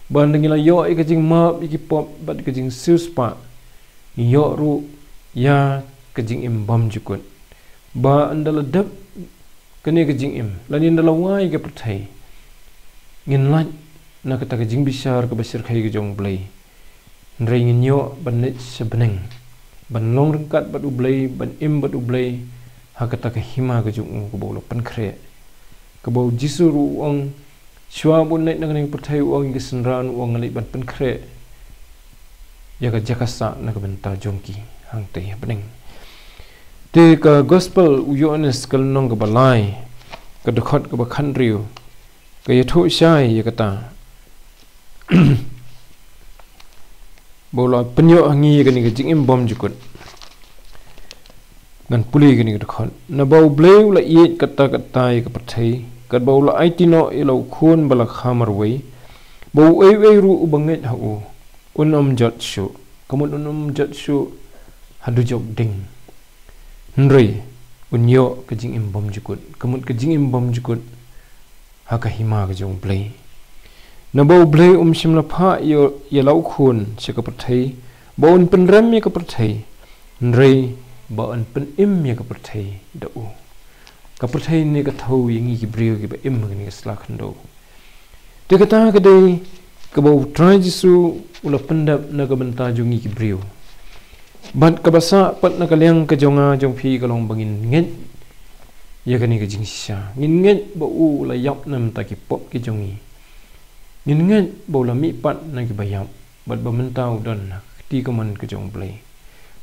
ba ngi la ïoh ïa ka jingmap ïa ki pop bad ka jingsiewspah, ngi ïoh ruh ïa ka jingim bymjukut. Ba ynda la dep kane ka jingim, lane ynda la wai ka pyrthei, ngin lait na kata ka jingbishar kaba shyrkhei ka jong U Blei. Hynrei ngin ïoh ban leit sha bneng, ban long ryngkat bad U Blei, ban im bad U Blei ha kata ka hima ka jong u kaba u la pynkhreh. Kaba U Jisu ruh u ong, shuwa ba un leit na kane ka pyrthei, u ong ïa ki synran, u ong, nga leit ban pynkhreh ïa ka jaka sah na ka bynta jong ki hangtei ha bneng. Te ka Gospel u Ïoannis ka lynnong kaba lai, ka dkhot kaba khathynriew, ka ïathuh shai ïa kata ba u la pynïoh ha ngi ïa kane ka jingim bymjukut. Ngan pule ïa kane ka dkhot. Naba U Blei u la ïeit katta katta ïa ka pyrthei, katba u la aiti noh ïa la u Khun ba la kha marwei, ba uei uei ruh uba ngeit ha u un ym jot shuh, ka mut un ym jot shuh ha dujok ding. Hynrei un ïoh ka jingim bymjukut, ka mut ka jingim bymjukut ha ka hima ka jong U Blei. Naba U Blei um shym la phah ïa, ïa la u Khun sha ka pyrthei ba un pynrem ïa ka pyrthei, hynrei ba un pynim ïa ka pyrthei da u. Ka pyrthei ne ka thew ïa ngi ki briew kiba im ha kane ka sla khyndew. Te kata ka dei kaba U Trai Jisu u la pyndep na ka bynta jong ngi ki briew. Bad kaba sah pat na ka liang ka jong nga jong phi ka long ba ngin ngeit ïa kane ka jingshisha. Ngin ngeit ba u la ïap na ka bynta ki pop ki jong ngi. Ngin ngeit ba u la mihpat na kiba ïap, bad ba mynta u don ha ka kti kamon ka jong U Blei.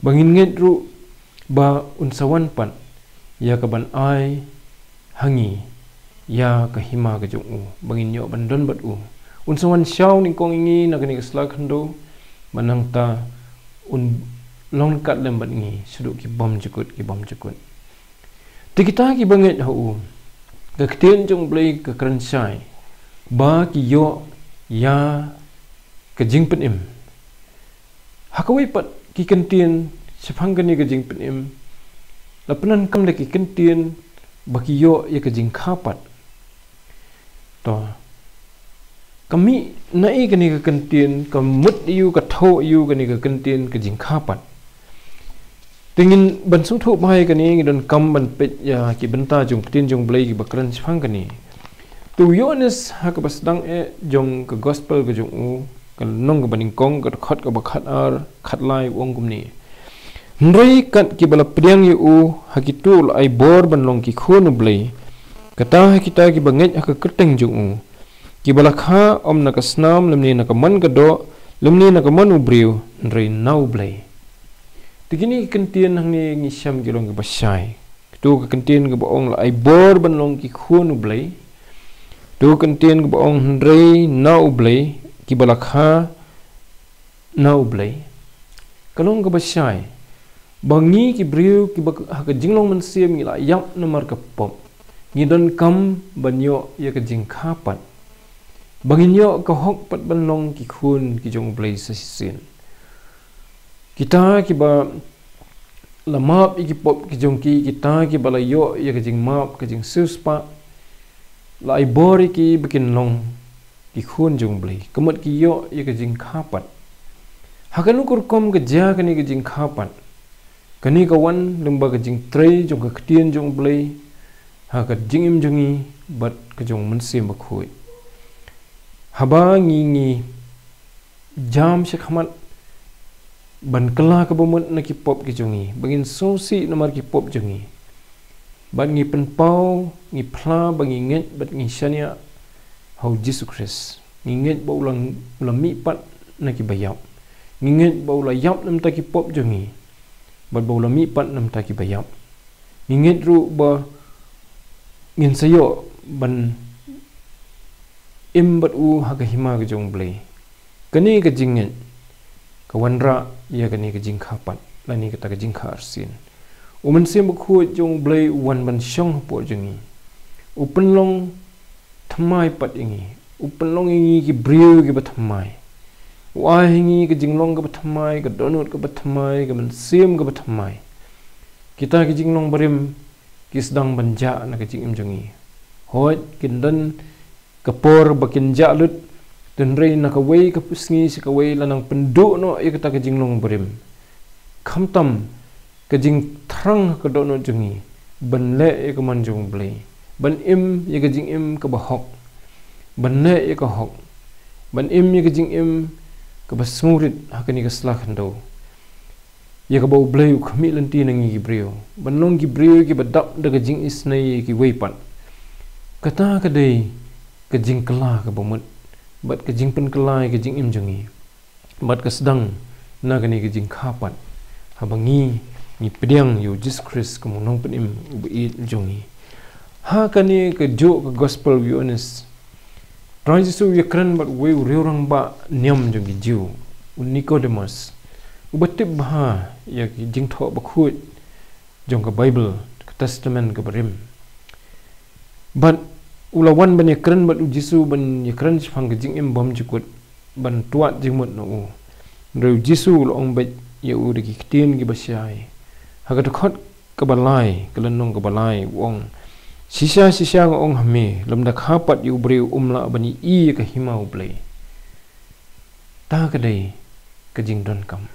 Ba ngin ngeit ruh ba un sa wan pat ïa kaban ai ha ngi ïa ka hima ka jong u, ba ngin ïoh ban don bad u. Un sa wan shaw nyngkong ïa ngi na kane ka sla khyndew, ba nangta un long ryngkat lem bad ngi shaduh ki bymjukut ki bymjukut. Te kita kiba ngeit ha u, ka ktien jong U Blei ka kren shai ba ki ïoh ïa ka jingpynim. Ha kawei pat ki kyntien shaphang kane ka jingpynim, la pyndonkam da ki kyntien ba ki ïoh ïa ka jingkha pat. To, ka mih na ei kane ka kyntien, ka mut aïu, ka thew aïu kane ka kyntien ka jingkha pat? Te ngin, ban sngewthuh bha ïa kane, ngi donkam ban peit ïa ki bynta jong ka ktien jong U Blei kiba kren shaphang kane. Te u Ïoannis ha kaba sdang eh jong ka gospel ka jong u, ka lynnong kaba nyngkong, ka dkhot kaba khatar, khatlai, u ong kumne: Hynrei kat kiba la pdiang ïa u, ha kito u la ai bor ban long ki khun U Blei, kata ha kita kiba ngeit ha ka kyrteng jong u, kiba la kha ym na ka snam lymne na ka mon ka doh lymne na ka mon u briew, hynrei na U Blei. Te kine ki kyntien hangne ngi shem ki long kiba shai. Kito ka kyntien kaba ong la ai bor ban long ki khun U Blei. Kito ka kyntien kaba ong hynrei na U Blei, kiba la kha na U Blei, ka long kaba shai. Ba ngi ki briew kiba ha ka jinglong mynsiem ngi la ïap namar ka pop, ngi donkam ban ïoh ïa ka jingkha pat, ba ngin ïoh ka hok pat ban long ki khun ki jong U Blei sa shisien. Kita kiba la map ïa ki pop ki jong ki, kita kiba la ïoh ïa ka jingmap, ka jingsiewspah, la ai bor ïa ki ba kin long ki khun jong U Blei, ka mut ki ïoh ïa ka jingkha pat. Ha kano ka rukom ka jia kane ka jingkha pat? Kane ka wan lyngba ka jingtrei jong ka ktien jong U Blei ha ka jingim jong ngi bad ka jong u Mynsiem Bakhuid. Haba ngi, ngi jam shakhmat ban kylla kaba mut na ki pop ki jong ngi, ba ngin sngewsih namar ki pop jong ngi, bad ngi pynpaw, ngi phla ba ngi ngeit bad ngi shaniah ha u Jisu Khrist. Ngi ngeit ba u la, u la mihpat na kiba ïap. Ngi ngeit ba u la ïap na ka bynta ki pop jong ngi, bad ba u la mihpat na ka bynta kiba ïap. Ngi ngeit ruh ba ngin sa ïoh ban im bad u ha ka hima ka jong U Blei. Kane ka jingngeit ka wanrah ïa kane ka jingkha pat lane kata ka jingkha arsien. U Mynsiem Bakhuid jong U Blei u wan ban shong hapoh jong ngi. U pynlong thymmai pat ïa ngi. U pynlong ïa ngi ki briew kiba thymmai. U ai ha ngi ka jinglong kaba thymmai, ka dohnud kaba thymmai, ka mynsiem kaba thymmai. Kita ki jinglong barim ki sdang ban jah na ka jingim jong ngi. Hooid, kin don ka por ba kin jah lut, hynrei na kawei ka sngi sha kawei la nang pynduh noh ïa kata ka jinglong barim. Khamtam ka jingthrang ha ka dohnud jong ngi ban leh ïa ka mon jong U Blei, ban im ïa ka jingim kaba hok, ban leh ïa ka hok, ban im ïa ka jingim kaba sngewrit ha kane ka sla khyndew, ïa kaba U Blei u khmih lynti na ngi ki briew, ban long ki briew kiba dap da ka jingisynei ïa kiwei pat. Kata ka dei ka jingkylla kaba mut bad ka jingpynkylla ïa ka jingim jong ngi. Bad ka sdang na kane ka jingkha pat haba ngi, ngi pdiang ïa U Jisu Khrist kum u Nongpynim uba ïeit jong ngi. Ha kane kajuh ka Gospel u Ïoannis, Trai Jisu u ïakren bad uwei u riew rangbah niam jong ki Jiw, u Nikodemos, uba tip bha ïa ki jingthoh bakhuid jong ka Baibl, ka Testament kaba rim. Bad u la wan ban ïakren bad U Jisu, ban ïakren shaphang ka jingim bymjukut, ban tuat jingmut na u. Hynrei U Jisu u la ong beit ïa u da ki ktien kiba shai. Ha ka dkhot kaba lai, ka lynnong kaba lai, u ong: Shisha shisha nga ong ha me, lymda kha pat ïa u briew um lah ban ïohi ïa ka hima U Blei. Ta ka dei ka jingdonkam.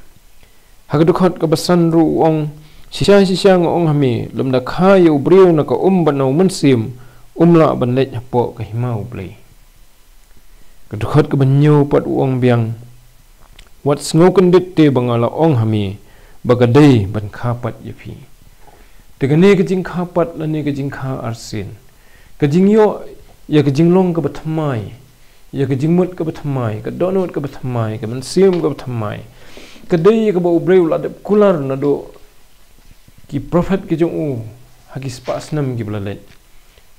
Ha ka dkhot kaba san ruh u ong: Shisha shisha nga ong ha me, lymda kha ïa u briew na ka um bad na u mynsiem, um lah ban leit hapoh ka hima U Blei. Ka dkhot kaba hynñiew pat u ong biang: Wat sngew kyndit te ba nga la ong ha me ba ka dei ban kha pat ïa phi. Te kane ka jingkha pat lane ka jingkha arsien, ka jingïoh ïa ka jinglong kaba thymmai, ïa ka jingmut kaba thymmai, ka dohnud kaba thymmai, ka mynsiem kaba thymmai, ka dei ïa kaba U Blei u la dep kular naduh ki prophet ki jong u ha ki spah snem kiba la leit.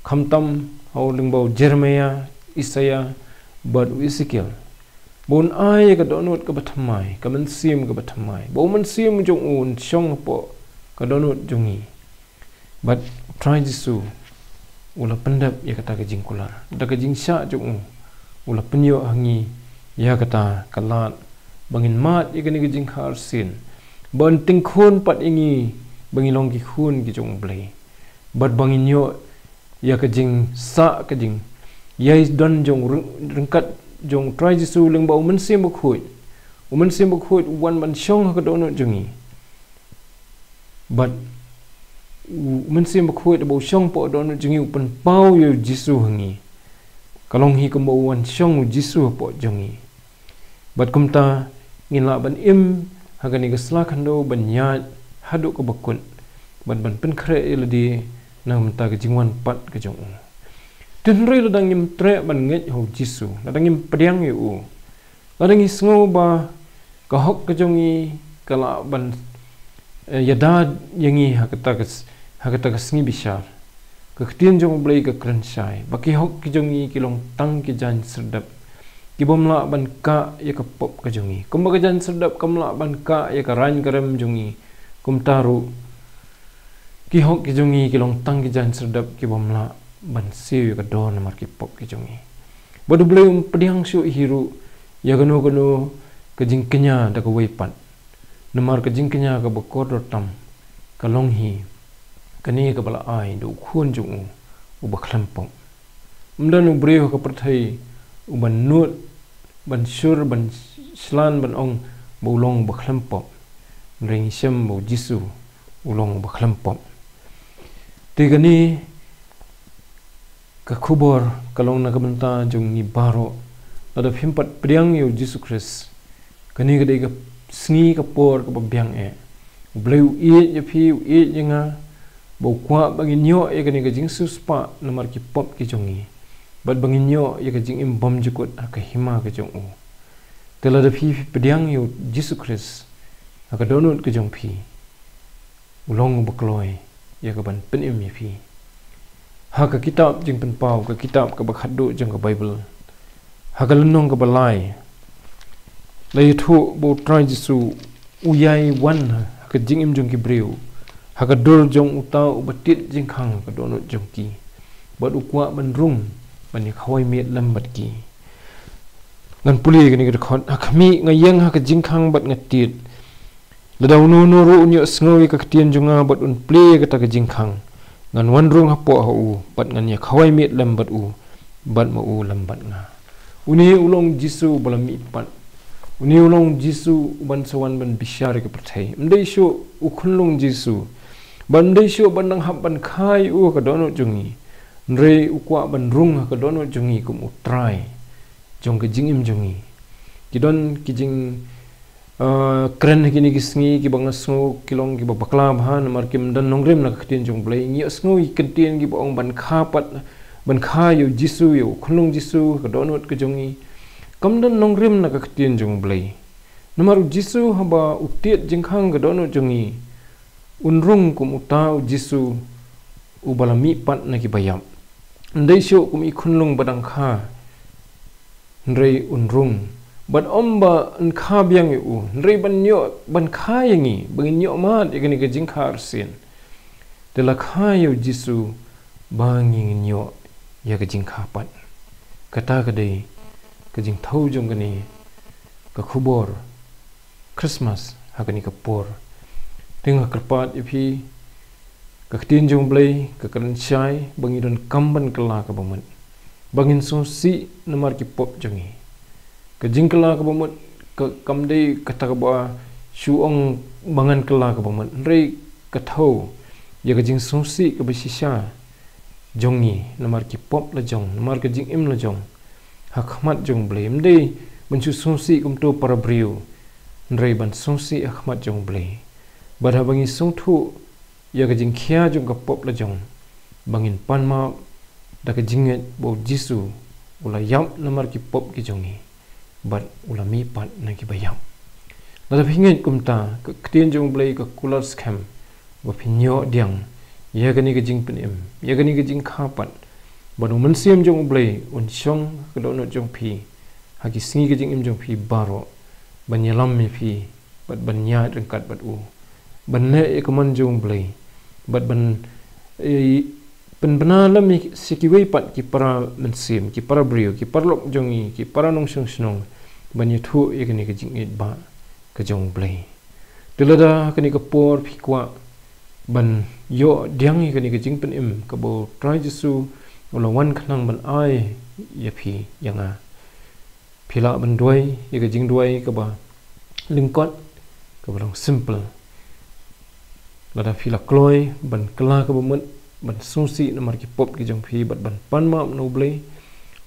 Khamtam ha u lyngba u Jeremiah, Isaiah bad u Ezekiel, ba un ai ïa ka dohnud kaba thymmai, ka mynsiem kaba thymmai, ba u mynsiem jong u un shong hapoh ka dohnud jong ngi. Bad Trai Jisu u la pyndep ïa kata ka jingkular da ka jingshah jong u. U la pynïoh ha ngi ïa kata ka lad ba ngin mad ïa kane ka jingkha arsien, ba un tyngkhun pat ïa ngi ba ngi long ki khun ki jong U Blei, bad ba ngin ïoh ïa ka jingsah, ka jingïadon jong ryng-, ryngkat jong Trai Jisu lyngba u Mynsiem Bakhuid. U Mynsiem Bakhuid u wan ban shong ha ka dohnud jong ngi. Bad u Mynsiem Bakhuid ba u shong hapoh dohnud jong ngi u pynpaw ïa u Jisu ha ngi. Ka long hi kumba u wan shong u Jisu hapoh jong ngi. Bad kumta ngin lah ban im ha kane ka sla khyndew ban ïaid haduh kaba kut, bad ban pynkhreh ïa lade na ka bynta ka jingwan pat ka jong u. Te hynrei lada ngim treh ban ngeit ha u Jisu, lada ngim pdiang ïa u, lada ngi sngew ba ka hok ka jong ngi ka lah ban, eh, ïada ïa ngi ha kata ka s-, ha kata ka sngi bishar, ka ktien jong U Blei ka kren shai ba ki hok ki jong ngi ki long tang ki jaiñ serdep ki bym lah ban kah ïa ka pop ka jong ngi. Kumba ka jaiñ serdep kam lah ban kah ïa ka rain ka rem jong ngi, kumta ruh ki hok ki jong ngi ki long tang ki jaiñ serdep ki bym lah ban siew ïa ka dor namar ki pop ki jong ngi. Bad U Blei um pdiang shuh hi ruh ïa kano kano ka jingkñia da kawei pat, namar ka jingkñia kaba kordor tam ka long hi kane kaba la ai da u Khun jong u uba khlem pop. Ym don u briew ha ka pyrthei uban nud, ban shur, ban shlan, ban ong ba u long uba khlem pop. Hynrei ngi shem ba u Jisu u long uba khlem pop. Te kane ka khubor ka long na ka bynta jong ngi baroh. Lada phim pat pdiang ïa u Jisu Khrist, kane ka dei ka sngi ka por kaba biang eh. U Blei u ïeit ïa phi, u ïeit ïa nga, ba u kwah ba ngin ïoh ïa kane ka jingsiewspah namar ki pop ki jong ngi, bad ba ngin ïoh ïa ka jingim bymjukut ha ka hima ka jong u. Te lada phi, phi pdiang ïa u Jisu Khrist ha ka dohnud ka jong phi, u long uba kloi ïa ka ban pynim ïa phi. Ha ka kitab Jingpynpaw, ka kitab kaba khatduh jong ka Baibl, ha ka lynnong kaba lai, la ïathuh ba U Trai Jisu u ïai wan ha ka jingim jong ki briew, ha ka dur jong uta uba tied jingkhang ha ka dohnud jong ki, bad u kwah ban rung ban ïa khawai miet lem bad ki. Ngan pule kane ka dkhot: Ha khmih, nga ïeng ha ka jingkhang bad nga tied. Lada uno uno ruh un ïohsngew ïa ka ktien jong nga bad un plie ïa kata ka jingkhang, ngan wan rung hapoh ha u, bad ngan ïa khawai miet lem bad u, bad ma u lem bad nga. Une u long Jisu uba la mihpat. Une u long Jisu uban sa wan ban bishar ïa ka pyrthei. Ym dei shuh u khunlung Jisu, bad ym dei shuh ban nang hap ban kha ïa u ha ka dohnud jong ngi. Hynrei u kwah ban rung ha ka dohnud jong ngi kum U Trai jong ka jingim jong ngi. Ki don ki jing, ah, kren ha kine ki sngi kiba nga sngew ki long kiba bakla bha, namar kim don nongrim na ka ktien jong U Blei. Ngi ïohsngew ïa ki kyntien kiba ong ban kha pat, ban kha ïa u Jisu, ïa u khunlung Jisu ha ka dohnud ka jong ngi. Kam don nongrim na ka ktien jong U Blei. Namar u Jisu haba u tied jingkhang ha ka dohnud jong ngi, un rung kum uta u Jisu uba la mihpat na kiba ïap. Ym dei shuh kum i khunlung ba dang kha, hynrei un rung. Bad ym ba yn kha biang ïa u, hynrei ban ïoh, ban kha ïa ngi, ba ngin ïoh mad ïa kane ka jingkha arsien. Te la kha ïa u Jisu ba ngi ngin ïoh ïa ka jingkha pat. Kata ka dei ka jingthew jong kane ka khubor Christmas ha kane ka por. Te nga kyrpad ïa phi, ka ktien jong U Blei ka kren shai ba ngi donkam ban kylla kaba mut, ba ngin sngewsih namar ki pop jong ngi. Ka jingkylla kaba mut ka, kam dei kata kaba shu ong ba ngan kylla kaba mut, hynrei ka thew ïa ka jingsngewsih kaba shisha jong ngi namar ki pop la jong, namar ka jingim la jong ha khmat jong U Blei. Ym dei ban shu sngewsih kumto para briew, hynrei ban sngewsih ha khmat jong U Blei. Bad haba ngi sngewthuh ïa ka jingkhia jong ka pop la jong, ba ngin pan map da ka jingngeit ba u Jisu u la ïap namar ki pop ki jong ngi, bad u la mihpat na kiba ïap. Lada phi ngeit kumta, ka ktien jong U Blei ka kular skhem ba phin ïoh diang ïa kane ka jingpynim, ïa kane ka jingkha pat, bad u Mynsiem jong U Blei un shong ha ka dohnud jong phi ha ki sngi ka jingim jong phi baroh, ban ïalam ïa phi bad ban ïaid ryngkat bad u, ban leh ïa ka mon jong U Blei, bad ban, eh, pynbna lem ïa sha kiwei pat ki para mynsiem, ki para briew, ki paralok jong ngi, ki para nongshong shnong, ban ïathuh ïa kane ka jingngeit ba ka jong U Blei. Te lada kane ka por phi kwah ban ïoh diang ïa kane ka jingpynim kaba u Trai Jisu u la wan khnang ban ai ïa phi ïa nga, phi lah ban duwai ïa ka jingduwai kaba lyngkot, kaba long simple. Lada phi la kloi ban kylla kaba mut, ban sngewsih namar ki pop ki jong phi bad ban pan map na U Blei,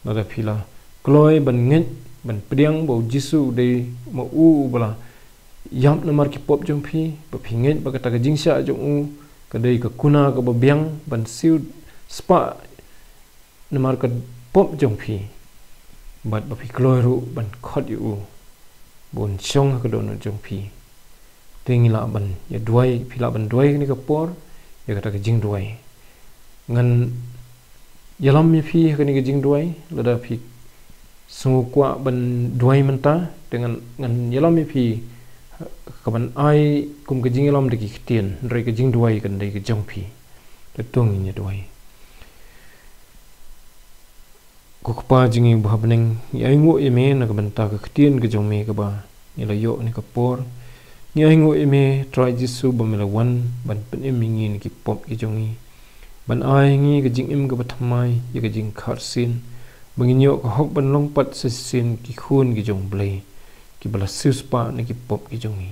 lada phi la kloi ban ngeit, ban pdiang ba u Jisu u dei ma u uba la ïap namar ki pop jong phi, ba phi ngeit ba kata ka jingshah jong u ka dei ka kuna kaba biang ban siew spah namar ka pop jong phi, bad ba phi kloi ruh ban khot ïa u ba un shong ha ka dohnud jong phi. Te ngi lah ban ïa duwai, phi lah ban duwai kane ka por ïa kata ka jingduwai. Ngan ïalam ïa phi ha kane ka jingduwai, lada phi sngewkwah ban duwai mynta, te ngan, ngan ïalam ïa phi ka ban ai kum ka jingïalam da ki ktien, hynrei ka jingduwai kan dei ka jong phi. Te to ngin ïa duwai. Ko Kpa jong ngi uba ha bneng, ngi ainguh ïa me na ka bynta ka ktien ka jong me kaba ngi la ïoh ha kane ka por. Ngi ainguh ïa me Trai Jisu ba me la wan ban pynim ïa ngi na ki pop ki jong ngi, ban ai ïa ngi ka jingim kaba thymmai, ïa ka jingkha arsien, ba ngin ïoh ka hok ban long pat sa shisien ki khun ki jong U Blei kiba la siew spah na ki pop ki jong ngi,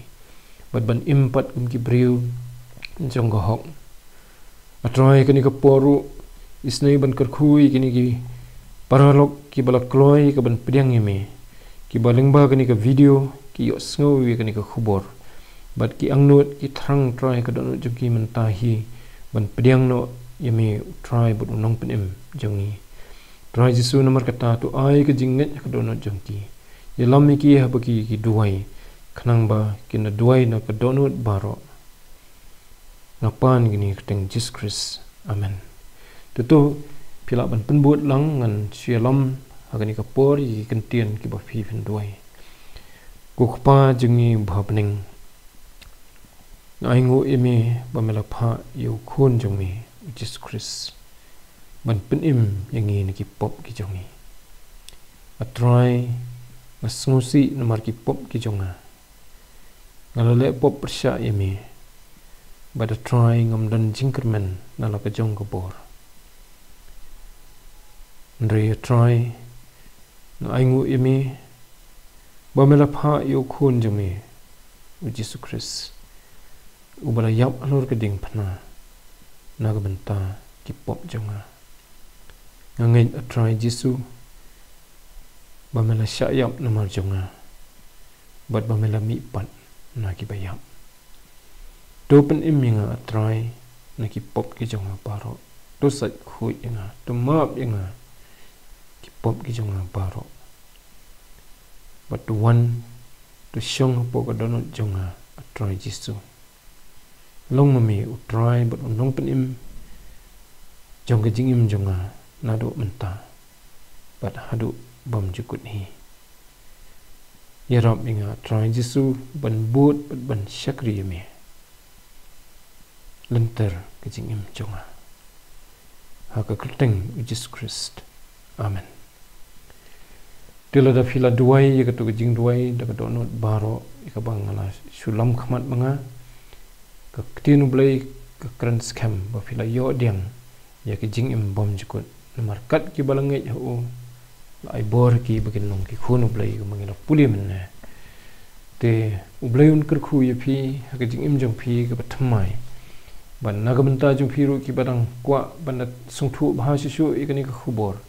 bad ban im pat kum ki briew jong ka hok. A Trai, kane ka por ruh, isynei ban kyrkhu ïa kine ki paralok kiba la kloi ka ban pdiang ïa me, kiba lyngba kane ka video ki ïohsngew ïa kane ka khubor, bad ki angnud ki thrang, Trai, ha ka dohnud jong ki mynta hi ban pdiang noh ïa me, u Trai bad u Nongpynim jong ngi. Trai Jisu, namar kata to ai ka jingngeit ha ka dohnud jong ki. Ïalam ïa ki haba ki, ki duwai, khnang ba kin da duwai na ka dohnud baroh. Nga pan ïa kine ha ka kyrteng Jisu Khrist. Amen. Te to, phi lah ban pynbud lang, ngan shu ïalam ha kane ka por ïa ki kyntien kiba phi phin duwai. Ko Kpa jong ngi ba ha bneng, nga ainguh ïa me ba me la phah ïa u Khun jong me, u Jisu Khrist, ban pynim ïa ngi na ki pop ki jong ngi. A Trai, nga sngewsih namar ki pop ki jong nga. Nga la leh pop pyrshah ïa me, bad A Trai, ngam don jingkyrmen na la ka jong ka bor. Hynrei A Trai, nga ainguh ïa me ba me la phah ïa u Khun jong me, u Jisu Khrist, uba la ïap halor ka diengphna na ka bynta ki pop jong nga. Nga ngeit, A Trai Jisu, ba me la shah ïap namar jong nga, bad ba me la mihpat na kiba ïap. To pynim ïa nga, A Trai, na ki pop ki jong nga baroh. To sait khuid ïa nga, to map ïa nga ki pop ki jong nga baroh. Bad to wan, to shong hapoh ka dohnud jong nga, A Trai Jisu. Long ma me u Trai bad u Nongpynim jong ka jingim jong nga, naduh mynta bad haduh bymjukut hi. Ïarap ïa nga, A Trai Jisu, ban bud bad ban shakri ïa me lynter ka jingim jong nga. Ha ka kyrteng u Jisu Khrist. Amen. Te lada phi la duwai ïa kato ka jingduwai da ka dohnud baroh ïa kaba nga la shu lam khmat ma nga, ka ktien U Blei ka kren skhem ba phi la ïoh pdiang ïa ka jingim bymjukut. Namar kat kiba la ngeit ha u, la ai bor ki ba kin long ki khun U Blei, kumba ngi la pule mynne. Te U Blei un kyrkhu ïa phi ha ka jingim jong phi kaba thymmai. Bad na ka bynta jong phi ruh kiba dang kwah ban da sngewthuh bha shuh shuh ïa kane ka khubor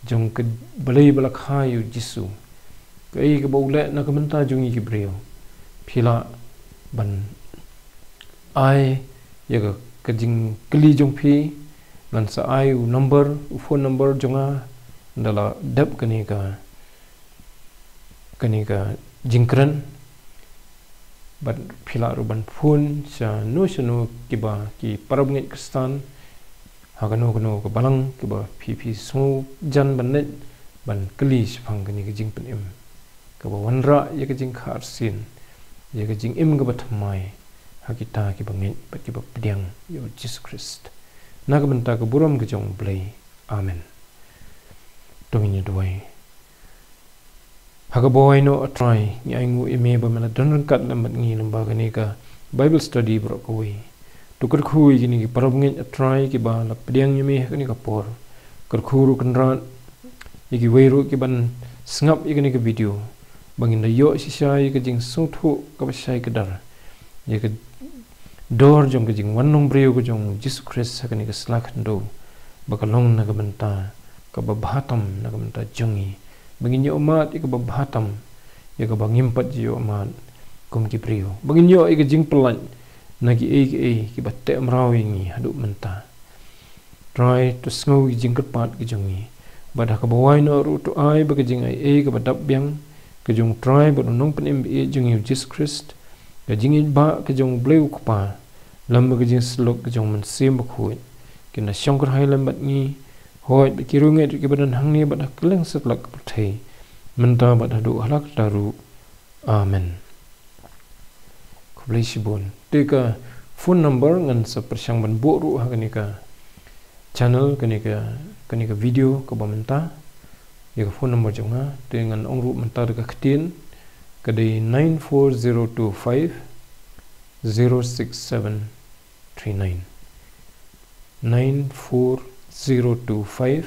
jong ka balei ba la kha ïa u Jisu, kaei kaba u leh na ka bynta jong ngi ki briew, phi lah ban ai ïa ka, ka jingkylli jong phi. Ngan sa ai u number, u phone number jong nga, ynda la dep kane ka, kane ka jingkren. Bad phi lah ruh ban phone shano shano kiba ki parabangeit Khristan ha kano kano ka balang, kiba phi, phi sngewjan ban leit ban kylli shaphang kane ka jingpynim kaba wanrah ïa ka jingkha arsien, ïa ka jingim kaba thymmai ha kita kiba ngeit bad kiba pdiang ïa u Jisu Khrist. Na ka bynta ka burom ka jong U Blei. Amen. To ngin ïa duwai. Ha kaba wai noh, A Trai, ngi ainguh ïa me ba me la don ryngkat lem bad ngi lyngba kane ka Bible study baroh kawei. To kyrkhu ïa kine ki parabangeit, A Trai, kiba la pdiang ïa me ha kane ka por. Kyrkhu ruh Kynrad ïa kiwei ruh kiban sngap ïa kane ka video, ba ngin da ïoh shisha ïa ka jingsngewthuh kaba shai kdar ïa ka dor jong ka jingwan long briew ka jong u Jisu Khrist ha kane ka sla khyndew, ba ka long na ka bynta kaba bha tam na ka bynta jong ngi, ba ngin ïoh mad ïa kaba bha tam ïa kaba ngim pat ju ïoh mad kum ki briew, ba ngin ïoh ïa ka jingpyllait na kiei kiei kiba teh mraw ïa ngi haduh mynta. Trai, to sngew ïa ki jingkyrpad ki jong ngi. Bad ha kaba wai noh ruh, to ai ba ka jingai ei kaba dap biang ka jong U Trai bad U Nongpynim ba ïeit jong ngi U Jisu Khrist, ka jingïeit ka jong U Blei U Kpa, lem bad ka jingshlur ka jong U Mynsiem Bakhuid, kin da shongkyrhai lem bad ngi, hooid bad ki riewngeit ruh kiba don hangne bad ha kylleng satlak ka pyrthei, mynta bad haduh hala katta ruh. Amen. Khublei shibun. Te ka phone number ngan sa pyrshang ban buh ruh ha kane ka channel, kane ka, kane ka video kaba mynta. Ïa ka phone number jong nga, te ngan ong ruh mynta da ka ktien, ka dei nine four zero two five zero six seven three nine. Nine four zero two five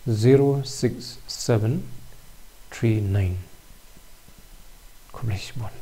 zero six seven three nine. Khublei shibun.